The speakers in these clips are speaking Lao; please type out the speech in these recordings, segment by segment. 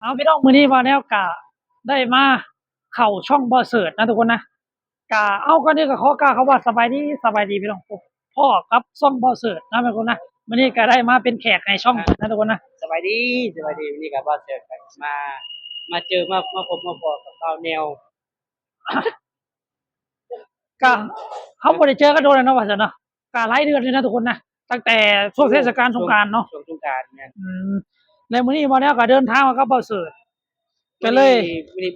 ເອົາ ພີ່ນ້ອງ ມື້ນີ້ບ່າວແນວກະໄດ້ມາເຂົ້າຊ່ອງບ່າວເສີດນະທຸກຄົນນະ. ກະ ເອົາ ກ່ອນອື່ນກະຂໍກ່າວຄຳວ່າສະບາຍດີ ສະບາຍດີພີ່ນ້ອງ ພົບພໍ້ກັບຊ່ອງບ່າວເສີດນະທຸກຄົນນະ. ມື້ນີ້ກະໄດ້ມາເປັນແຂກໃນຊ່ອງນະທຸກຄົນນະ. ສະບາຍດີ ສະບາຍດີ. ມື້ນີ້ກະບ່າວເສີດກະມາ ມາເຈີ ມາ ມາພົບມາພໍ້ກັບບ່າວແນວ ກະ ເຮົາບໍ່ໄດ້ເຈີກັນດົນແລ້ວເນາະ ວ່າຊັ້ນເນາະ. ກະຫຼາຍເດືອນຢູ່ນະທຸກຄົນນະ ຕັ້ງແຕ່ຊ່ວງເທດສະການສົງການເນາະ. ຊ່ວງສົງການ ແມ່ນ. ອືມ ແລ້ວມື້ນີ້ບ່າວແນວກະເດີນທາງມາກັບບ່າວເສີດ ກະເລີຍ ມື້ນີ້ ມື້ນີ້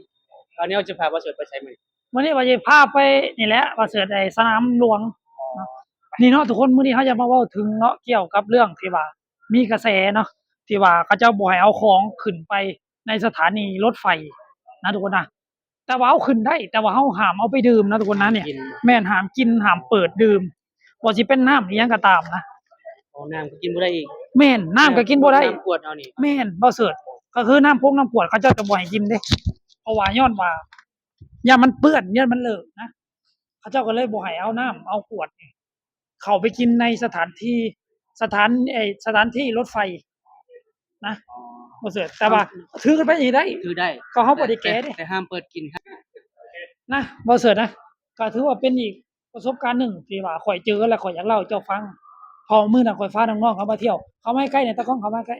ບ່າວແນວຈະພາບ່າວເສີດໄປໃສມື້ນີ້? ມື້ນີ້ວ່າຈະພາໄປນີ້ແຫຼະ ບ່າວເສີດ ໄອ້ສະໜາມຫຼວງ. ອໍ ນີ້ເນາະທຸກຄົນ ມື້ນີ້ເຮົາຈະມາເວົ້າເຖິງເນາະ ກ່ຽວກັບເລື່ອງທີ່ວ່າມີກະແສເນາະ ທີ່ວ່າເຂົາເຈົ້າບໍ່ໃຫ້ເອົາຂອງຂຶ້ນໄປໃນສະຖານີລົດໄຟນະທຸກຄົນນະ. ແຕ່ວ່າເຮົາຂຶ້ນໄດ້ ແຕ່ວ່າເຮົາຫ້າມເອົາໄປດື່ມນະທຸກຄົນນະ. ຫ້າມກິນ ນີ້ ແມ່ນ ຫ້າມກິນ ຫ້າມເປີດດື່ມ ບໍ່ຊິເປັນນ້ຳອີ່ຫຍັງກໍຕາມນະ. ອໍ ນ້ຳກໍກິນບໍ່ໄດ້ອີກ? ແມ່ນ ນ້ຳກໍກິນບໍ່ໄດ້. ນ້ຳຂວດເຮົານີ້? ແມ່ນ ບ່າວເສີດ ກໍຄືນ້ຳກົກນ້ຳຂວດເຂົາເຈົ້າຈະບໍ່ໃຫ້ກິນເດ້ ເພາະວ່າຍ້ອນວ່າຢ້ານມັນເປື້ອນ ຢ້ານມັນເລອະນະ ເຂົາເຈົ້າກໍເລີຍບໍ່ໃຫ້ເອົານ້ຳເອົາຂວດນີ້ ເຂົ້າໄປກິນໃນສະຖານທີ່ ສະຖານ ເອີ ສະຖານທີ່ລົດໄຟນະ ອໍ ບໍ່ເສີດ. ແຕ່ວ່າຖືຂຶ້ນໄປນີ້ໄດ້ ຖືໄດ້ ກໍເຮົາບໍ່ໄດ້ແກະເດ້ ແຕ່ ແຕ່ຫ້າມເປີດກິນນະ ບໍ່ເສີດນະ. ກໍຖືວ່າເປັນອີກປະສົບການໜຶ່ງທີ່ວ່າຂ້ອຍເຈີ ແລະ ຂ້ອຍຢາກເລົ່າໃຫ້ເຈົ້າຟັງ ເພາະມື້ນັ້ນຂ້ອຍພານ້ອງໆເຂົາມາທ່ຽວ ເຂົ້າມາໃກ້ໆ ນີ້ ຕາກ້ອງເຂົ້າມາໃກ້.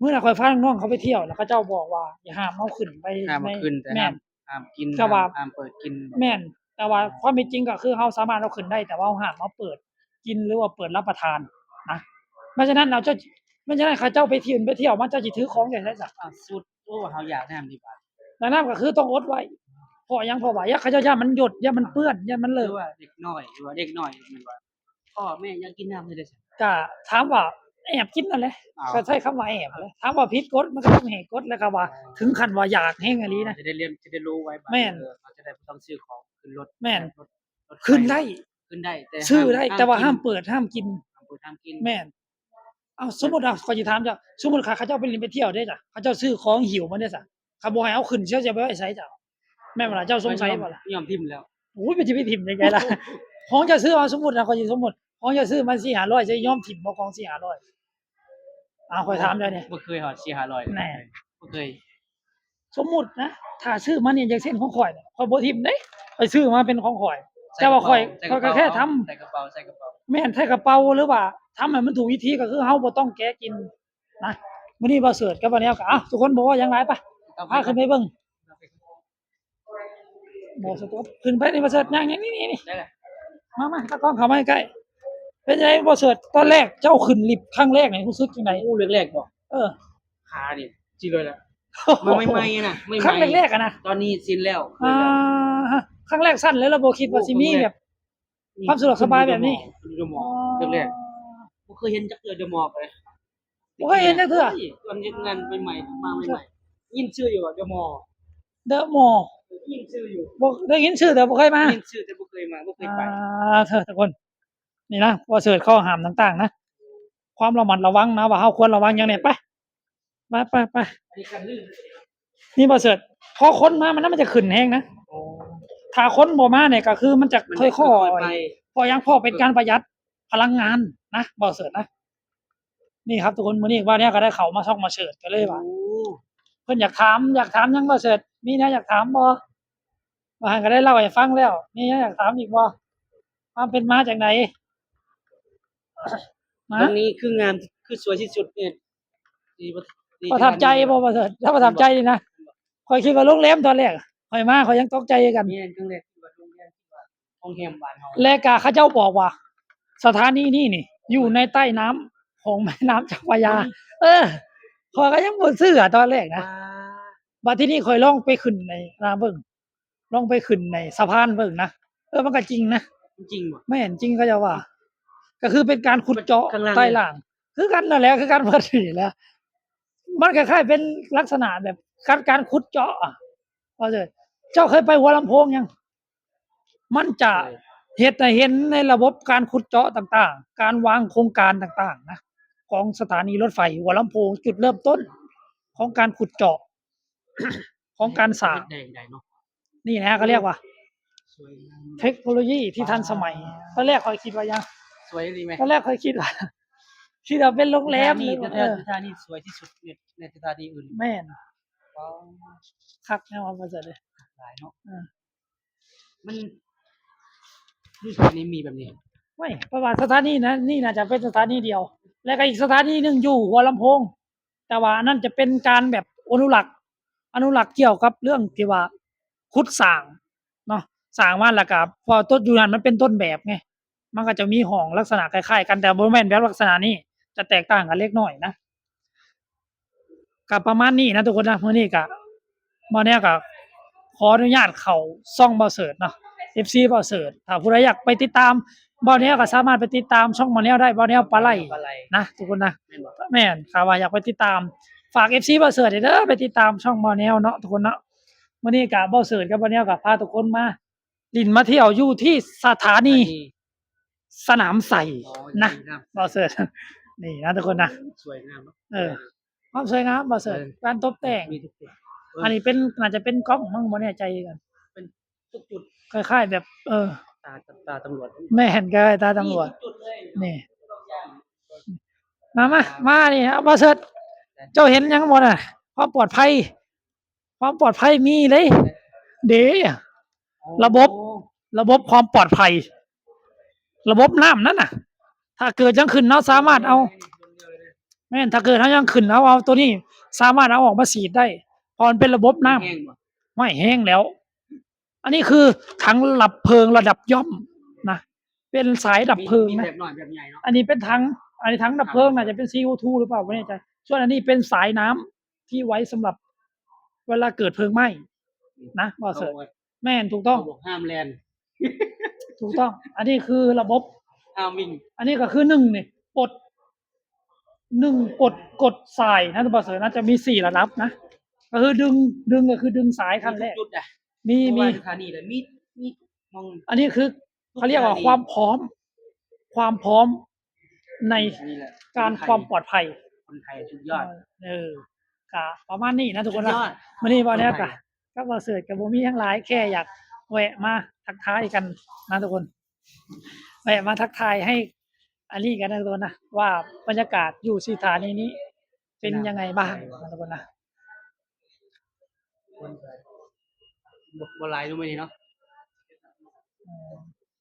ມື້ນັ້ນຂ້ອຍພານ້ອງໆເຂົາໄປທ່ຽວ ແລ້ວເຂົາເຈົ້າບອກວ່າຫ້າມເອົາຂຶ້ນໄປ ຫ້າມເອົາຂຶ້ນ ແຕ່ ແມ່ນ ຫ້າມ ຫ້າມກິນ ແຕ່ວ່າ ຫ້າມ ຫ້າມເປີດກິນ. ແມ່ນ ແຕ່ວ່າຄວາມເປັນຈິງກໍຄືເຮົາສາມາດເອົາຂຶ້ນໄດ້ ແຕ່ວ່າເຮົາຫ້າມເອົາເປີດກິນ ຫຼືວ່າເປີດຮັບປະທານນະ. ເພາະສະນັ້ນເອົາ ເຈົ້າ ເພາະສະນັ້ນເຂົາເຈົ້າໄປທ່ຽວ ໄປທ່ຽວມາ ເຈົ້າຊິຖືຂອງໄປໃສຊະ? ອ່າ ສຸດ ໂອ້ ເຮົາຢາກນ້ຳດີກວ່າ. ແນະນຳກໍຄືຕ້ອງອົດໄວ້ ເພາະຫຍັງ? ເພາະວ່າຢ້ານເຂົາເຈົ້າ ຢ້ານມັນຢົດ ຢ້ານມັນເປື້ອນ ຢ້ານມັນເລອະ. ຫຼືວ່າເດັກນ້ອຍ ຫຼືວ່າເດັກນ້ອຍແມ່ນວ່າ ພໍ່ແມ່ຢາກກິນນ້ຳເຮັດຈັ່ງໃດ? ກະຖາມວ່າແອບກິນນັ້ນແຫຼະ ເອົາ ກະໃຊ້ຄຳວ່າແອບແຫຼະ. ຖາມວ່າຜິດກົດ ມັນກໍຕ້ອງແຫກກົດ ແລ້ວກໍວ່າເຖິງຂັ້ນວ່າຢາກແຮງອີ່ຫຼີນະ ຈະໄດ້ລຽນ ຈະໄດ້ຮູ້ໄວ້ວ່າ ແມ່ນ ເອີ ເຮົາຈະໄດ້ບໍ່ຕ້ອງຊື້ຂອງຂຶ້ນລົດ ແມ່ນ ຂຶ້ນໄດ້ ຂຶ້ນໄດ້ ແຕ່ ຊື້ໄດ້ ແຕ່ວ່າຫ້າມເປີດ ຫ້າມກິນ ຫ້າມເປີດ ຫ້າມກິນ ແມ່ນ. ເອົາ ສົມມຸດເອົາ ຂ້ອຍຊິຖາມເຈົ້າ ສົມມຸດເຂົາເຈົ້າໄປຫຼິ້ນໄປທ່ຽວເດ້ ເຂົາເຈົ້າຊື້ຂອງຫິ້ວມາເດ້ ເຂົາບໍ່ໃຫ້ເອົາຂຶ້ນ ເຈົ້າຊິເອົາໄປໄວ້ໃສເຈົ້າ? ແມ່ນບໍ່ລະ? ເຈົ້າສົງໄສບໍ່ລະ? ຍອມຖິ້ມແລ້ວ. ໂອ້ຍ ມັນຊິໄປຖິ້ມຈັ່ງໃດລະ? ຂອງເຈົ້າຊື້ມາ ສົມມຸດນະ ຂ້ອຍຊິສົມມຸດ ຂອງເຈົ້າຊື້ມາສີ່ຫ້າຮ້ອຍ ເຈົ້າຍອມຖິ້ມບໍ່ ຂອງສີ່ຫ້າຮ້ອຍ? ເອົາ ຂ້ອຍຖາມເຈົ້ານີ້ ບໍ່ເຄີຍຮອດສີ່ຫ້າຮ້ອຍ ແນ່ ບໍ່ເຄີຍ. ສົມມຸດນະ ຖ້າຊື້ມານີ້ ຢ່າງເຊັ່ນຂອງຂ້ອຍ ຂ້ອຍບໍ່ຖິ້ມເດ້ ຂ້ອຍຊື້ມາເປັນຂອງຂ້ອຍ ແຕ່ວ່າຂ້ອຍ ຂ້ອຍກໍແຄ່ທຳ ໃສ່ກະເປົາ ໃສ່ກະເປົາ ແມ່ນ ໃສ່ກະເປົາ ຫຼືວ່າທຳໃຫ້ມັນຖືກວິທີ ກໍຄືເຮົາບໍ່ຕ້ອງແກະກິນນະ. ມື້ນີ້ບ່າວເສີດກັບບ່າວແນວກໍ ເອົາ ທຸກຄົນບໍ່ເວົ້າຫຍັງຫຼາຍ ໄປ ພາຂຶ້ນໄປເບິ່ງ. ບໍ່ສະຕັອບ ຂຶ້ນໄປນີ້ ບ່າວເສີດ ຍ່າງ ຍ່າງ ນີ້ ນີ້ ນີ້ ມາ ມາ ຕາກ້ອງເຂົ້າມາໃກ້ໆ. ເປັນຈັ່ງໃດບ່າວເສີດ ຕອນແລກເຈົ້າຂຶ້ນລິບຄັ້ງແລກນີ້ ຮູ້ສຶກຈັ່ງໃດ? ໂອ້ ແລກໆບໍ? ເອີ ຂານີ້ຈີເລີຍລະ ມາໃໝ່ໆນະ ໃໝ່ໆ ຄັ້ງແລກໆນະ ຕອນນີ້ຊິນແລ້ວ ອ່າ ຄັ້ງແລກສັ່ນເລີຍ ແລ້ວບໍ່ຄິດວ່າຊິມີແບບຄວາມສະດວກສະບາຍແບບນີ້. ຢູ່ເດີມໍ ອໍ ແລກໆ ບໍ່ເຄີຍເຫັນຈັກເທື່ອເດີມໍເລີຍ ບໍ່ເຄີຍເຫັນຈັກເທື່ອ. ຕອນເຮັດງານໃໝ່ໆ ມາໃໝ່ໆ ຍິນຊື່ຢູ່ເດີມໍ ເດີມໍ ຍິນຊື່ຢູ່ ບໍ່ ໄດ້ຍິນຊື່ແຕ່ບໍ່ເຄີຍມາ ຍິນຊື່ແຕ່ບໍ່ເຄີຍມາ ບໍ່ເຄີຍໄປ. ອ່າ ເທີ ທຸກຄົນ ນີ້ນະ ວ່າເສີດຂໍ້ຫ້າມຕ່າງໆນະ ຄວາມລະມັດລະວັງນະ ວ່າເຮົາຄວນລະວັງຫຍັງແດ່. ໄປ ໄປ ໄປ ໄປ ນີ້ບ່າວເສີດ ພໍຄົນມາມັນ ມັນຈະຂຶ້ນແຮງນະ. ອໍ ຖ້າຄົນບໍ່ມານີ້ກໍຄືມັນຈະ ມັນ ຄ່ອຍໆ ຄ່ອຍໆໄປ ເພາະຫຍັງ? ເພາະເປັນການປະຢັດພະລັງງານນະ ບ່າວເສີດນະ. ນີ້ຄັບທຸກຄົນ ມື້ນີ້ບ່າວແນວກໍໄດ້ເຂົ້າມາຊ່ອງບ່າວເສີດ ກໍເລີຍວ່າ ໂອ້ ເພິ່ນຢາກຖາມ ຢາກຖາມຫຍັງບ່າວເສີດ ມີແນວຢາກຖາມບໍ່? ວ່າຫັ້ນກໍໄດ້ເລົ່າໃຫ້ຟັງແລ້ວ ມີຫຍັງຢາກຖາມອີກບໍ່? ຄວາມເປັນມາຈັ່ງໃດ? ຮະ? ວັນນີ້ຄືງາມ ຄືສວຍທີ່ສຸດນີ້ ດີ ດີ ປະທັບໃຈບໍ່ ປະເສີດ? ຖ້າປະທັບໃຈນີ້ນະ ຂ້ອຍຄິດວ່າໂຮງແຮມ ຕອນແລກຂ້ອຍມາ ຂ້ອຍຍັງຕົກໃຈຄືກັນ. ແມ່ນ ຄັ້ງແລກຄິດວ່າໂຮງແຮມ ໂຮງແຮມບ້ານເຮົາ ແລະກະເຂົາເຈົ້າບອກວ່າສະຖານີນີ້ນີ້ຢູ່ໃນໃຕ້ນ້ຳຂອງແມ່ນ້ຳເຈົ້າພະຍາ. ອືມ ເອີ ຂ້ອຍກໍຍັງບໍ່ເຊື່ອຕອນແລກນະ. ອ່າ ບັດທີນີ້ຂ້ອຍລອງໄປຂຶ້ນໃນ ນະ ເບິ່ງ ລອງໄປຂຶ້ນໃນສະພານເບິ່ງນະ. ເອີ ມັນກໍຈິງນະ. ມັນຈິງບໍ່? ແມ່ນ ຈິງ ເຂົາເຈົ້າວ່າ ກໍຄືເປັນການຂຸດເຈາະ ຂ້າງລ່າງ ໃຕ້ລ່າງ ຄືກັນນັ້ນແຫຼະ ຄືກັນເບິດນີ້ແຫຼະ. ມັນຄ້າຍໆເປັນລັກສະນະແບບການ ການຂຸດເຈາະອະ ວ່າເຖິງ ເຈົ້າເຄີຍໄປຫົວລຳໂພງຍັງ? ມັນຈະ ເຄີຍ ເຮັດໃຫ້ເຫັນໃນລະບົບການຂຸດເຈາະຕ່າງໆ ການວາງໂຄງການຕ່າງໆນະ ຂອງສະຖານີລົດໄຟຫົວລຳໂພງ ຈຸດເລີ່ມຕົ້ນຂອງການຂຸດເຈາະ ຂອງການສ້າງ ເຮັດໄດ້ຈັ່ງໃດເນາະ? ນີ້ແຫຼະ ເຂົາເອີ້ນວ່າ ສວຍງາມ ເທັກໂນໂລຢີທີ່ທັນສະໄໝ. ຕອນແລກຂ້ອຍຄິດວ່າຫຍັງ? ສວຍອີ່ຫຼີແມ່ນ. ຕອນແລກຂ້ອຍຄິດວ່າ ຄິດວ່າເປັນໂຮງແຮມ ສະຖານີ ຫຼືວ່າ ເອີ ສະຖານີສວຍທີ່ສຸດໃນ ໃນສະຖານີອື່ນ. ແມ່ນ. ອໍ ຄັກແນວວ່າຊັ້ນເດ ຫຼາຍເນາະ ເອີ ມັນຢູ່ໃສນີ້ມີແບບນີ້? ໂອ້ຍ ເພາະວ່າສະຖານີນະ ນີ້ໜ້າຈະເປັນສະຖານີດຽວ ແລ້ວກໍອີກສະຖານີໜຶ່ງຢູ່ຫົວລຳໂພງ ແຕ່ວ່າອັນນັ້ນຈະເປັນການແບບອະນຸລັກ ອະນຸລັກກ່ຽວກັບເລື່ອງທີ່ວ່າຂຸດສ້າງເນາະ ສ້າງມາແລ້ວກໍ ເພາະວ່າຕົ້ນຢູ່ນັ້ນມັນເປັນຕົ້ນແບບໄງ ມັນກໍຈະມີຫ້ອງລັກສະນະຄ້າຍໆກັນ ແຕ່ບໍ່ແມ່ນແບບລັກສະນະນີ້ ຈະແຕກຕ່າງກັນເລັກນ້ອຍນະ. ກໍປະມານນີ້ນະທຸກຄົນນະ ມື້ນີ້ກໍ ບ່າວແນວກໍຂໍອະນຸຍາດເຂົ້າຊ່ອງບ່າວເສີດເນາະ ເອັຟຊີບ່າວເສີດ ຖ້າຜູ້ໃດຢາກໄປຕິດຕາມບ່າວແນວກໍສາມາດໄປຕິດຕາມຊ່ອງບ່າວແນວໄດ້ ບ່າວແນວປາໄຫຼ ປາໄຫຼ ນະທຸກຄົນນະ ແມ່ນບໍ່? ແມ່ນ ຖ້າວ່າຢາກໄປຕິດຕາມ ຝາກເອັຟຊີບ່າວເສີດເດີ ໄປຕິດຕາມຊ່ອງບ່າວແນວເນາະທຸກຄົນເນາະ. ມື້ນີ້ກໍບ່າວເສີດກັບບ່າວແນວກໍພາທຸກຄົນມາຫຼິ້ນມາທ່ຽວຢູ່ທີ່ສະຖານີ ສະໜາມໄຊ ອໍ ນະ ດີງາມ ບ່າວເສີດ ນີ້ນະທຸກຄົນນະ ສວຍງາມເນາະ ເອີ ຄວາມສວຍງາມ ບ່າວເສີດ ເອີ ການຕົບແຕ່ງ ມີທຸກຈຸດ ເອີ ອັນນີ້ເປັນ ໜ້າຈະເປັນກ້ອງ ມັນບໍ່ແນ່ໃຈຄືກັນ ເປັນທຸກຈຸດ ຄ້າຍໆແບບ ເອີ ຕາ ຕາຕຳຫຼວດ ແມ່ນ ຄ້າຍໆຕາຕຳຫຼວດ ມີທຸກຈຸດເລີຍ ນີ້ ມາ ມາ ມານີ້ ເອົາ ບ່າວເສີດ ເຈົ້າເຫັນຫຍັງບໍ່ນະ? ຄວາມປອດໄພ ຄວາມປອດໄພມີເດ້ ເດ້ ໂອ້ ລະບົບ ລະບົບຄວາມປອດໄພ ລະບົບນ້ຳນັ້ນນະ ຖ້າເກີດຫຍັງຂຶ້ນເຮົາສາມາດເອົາ ແມ່ນ ຖ້າເກີດເຮົາຫຍັງຂຶ້ນ ເຮົາເອົາໂຕນີ້ສາມາດເອົາອອກມາສີດໄດ້ ເພາະມັນເປັນລະບົບນ້ຳ ແຮງບໍ່? ໂອ້ຍ ແຮງແລ້ວ ອັນນີ້ຄືຖັງດັບເພີງລະດັບຢ່ອມນະ ເປັນສາຍດັບເພີງນະ ມີແບບນ້ອຍແບບໃຫຍ່ເນາະ ອັນນີ້ເປັນຖັງ ອັນນີ້ຖັງດັບເພີງ ໜ້າຈະເປັນຊີໂອທູ ຫຼືເປົ່າ ບໍ່ແນ່ໃຈ ສ່ວນອັນນີ້ເປັນສາຍນ້ຳ ທີ່ໄວ້ສຳລັບເວລາເກີດເພີງໄໝ້ນະ ບ່າວເສີດ ເຂົາບອກ ແມ່ນ ຖືກຕ້ອງ ເຂົາບອກຫ້າມແລ່ນ ຖືກຕ້ອງ ອັນນີ້ຄືລະບົບຫ້າມວິ່ງ ອັນນີ້ກໍຄືໜຶ່ງນີ້ ປົດ ໜຶ່ງປົດກົດສາຍນະ ບ່າວເສີດນະ ຈະມີສີ່ລະດັບນະ ກໍຄືດຶງ ດຶງກໍຄືດຶງສາຍຂັ້ນແລກ ມີທຸກຈຸດນະ ມີ ມີ ສະຖານີລະມີ ມີໝ່ອງ ອັນນີ້ຄື ເຂົາຮຽກວ່າຄວາມພ້ອມ ຄວາມພ້ອມໃນ ນີ້ແຫຼະ ການຄວາມປອດໄພ ຄົນໄທສຸດຍອດ ເອີ ກະປະມານນີ້ນະທຸກຄົນນະ ມື້ນີ້ບ່າວແນວກະ ກັບບ່າວເສີດກະບໍ່ມີຫຍັງຫຼາຍ ແຄ່ຢາກແວະມາທັກທາຍກັນນະທຸກຄົນ ແວະມາທັກທາຍໃຫ້ອັນນີ້ກັນນະທຸກຄົນນະ ວ່າບັນຍາກາດຢູ່ສະຖານີນີ້ເປັນຍັງໄງບ້າງນະທຸກຄົນນະ. ຄົນກໍບໍ່ ບໍ່ຫຼາຍເນາະມື້ນີ້ເນາະ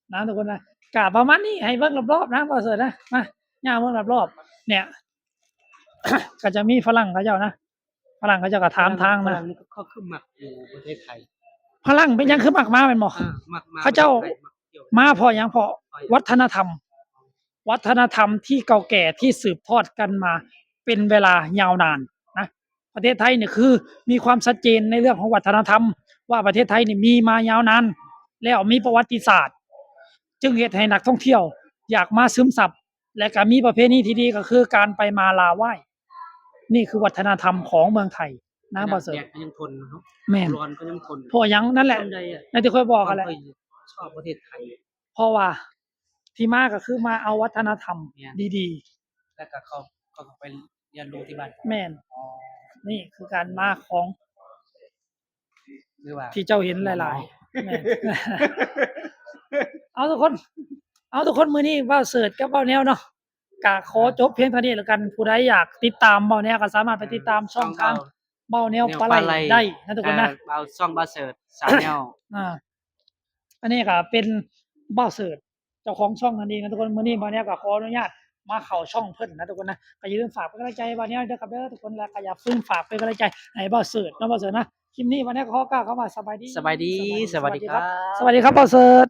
ເອີ ນະທຸກຄົນນະ ກະປະມານນີ້ ໃຫ້ເບິ່ງລອບໆນະ ບ່າວເສີດນະ ມາ ຍ່າງເບິ່ງລອບໆ ເນ່ຍ ກໍຈະມີຝຣັ່ງເຂົາເຈົ້ານະ ຝຣັ່ງເຂົາເຈົ້າກໍຖາມທາງນະ ຝຣັ່ງນີ້ເຂົາຄືມັກຢູ່ປະເທດໄທ ຝຣັ່ງເປັນຫຍັງຄືມັກມາແມ່ນບໍ່? ເອີ ມັກມາ ເຂົາເຈົ້າ ປະເທດໄທ ມັກທ່ຽວ ມາເພາະຫຍັງ? ເພາະວັດທະນະທຳ ວັດທະນະທຳທີ່ເກົ່າແກ່ທີ່ສືບທອດກັນມາເປັນເວລາຍາວນານນະ ປະເທດໄທນີ້ຄືມີຄວາມຊັດເຈນໃນເລື່ອງຂອງວັດທະນະທຳ ວ່າປະເທດໄທນີ້ມີມາຍາວນານ ແລ້ວມີປະຫວັດຕິສາດ ຈຶ່ງເຮັດໃຫ້ນັກທ່ອງທ່ຽວຢາກມາຊຶມຊັບ ແລະ ກະມີປະເພນີທີ່ດີກໍຄືການໄປມາລາໄຫວ້ ນີ້ຄືວັດທະນະທຳຂອງເມືອງໄທນະ ບ່າວເສີດ ແດດກໍຍັງທົນເນາະ ແມ່ນ ຮ້ອນກໍຍັງທົນ ເພາະຫຍັງ? ນັ້ນແຫຼະ ສ່ວນໃຫຍ່ ຢ່າງທີ່ຂ້ອຍບອກຫັ້ນແຫຼະ ຊອບປະເທດໄທ ເພາະວ່າ ທີ່ມາກໍຄືມາເອົາວັດທະນະທຳ ແມ່ນ ດີໆ ແລ້ວກໍເຂົາ ເຂົາກໍໄປຮຽນຮູ້ທີ່ບ້ານ ແມ່ນ ອໍ ນີ້ຄືການມາຂອງ ຫຼືວ່າ ທີ່ເຈົ້າເຫັນຫຼາຍໆ ແມ່ນ ເອົາທຸກຄົນ ເອົາທຸກຄົນ ມື້ນີ້ບ່າວເສີດກັບບ່າວແນວເນາະ ກະຂໍຈົບພຽງເທົ່ານີ້ແລ້ວກັນ ຜູ້ໃດຢາກຕິດຕາມບ່າວແນວກໍສາມາດໄປຕິດຕາມ ເອີ ຊ່ອງ ຊ່ອງ ທາງ ບ່າວແນວ ແນວປາໄຫຼ ປາໄຫຼ ໄດ້ນະທຸກຄົນນະ ເອີ ບ່າວ ຊ່ອງບ່າວເສີດ ຊາແນລ ອ່າ ອັນນີ້ກໍເປັນບ່າວເສີດ ເຈົ້າຂອງຊ່ອງນັ້ນເອງນະທຸກຄົນ ມື້ນີ້ບ່າວແນວກໍຂໍອະນຸຍາດມາເຂົ້າຊ່ອງເພິ່ນນະທຸກຄົນນະ ກໍຢ່າລືມຝາກເປັນກຳລັງໃຈໃຫ້ບ່າວແນວເດີຄັບເດີ ທຸກຄົນ ແລ້ວກໍຢ່າລືມຝາກເປັນກຳລັງໃຈໃຫ້ບ່າວເສີດເນາະ ບ່າວເສີດນະ ຄລິບນີ້ບ່າວແນວກໍຂໍກ່າວຄຳວ່າສະບາຍດີ ສະບາຍດີ ສະຫວັດດີຄັບ ສະຫວັດດີຄັບ ສະຫວັດດີຄັບບ່າວເສີດ.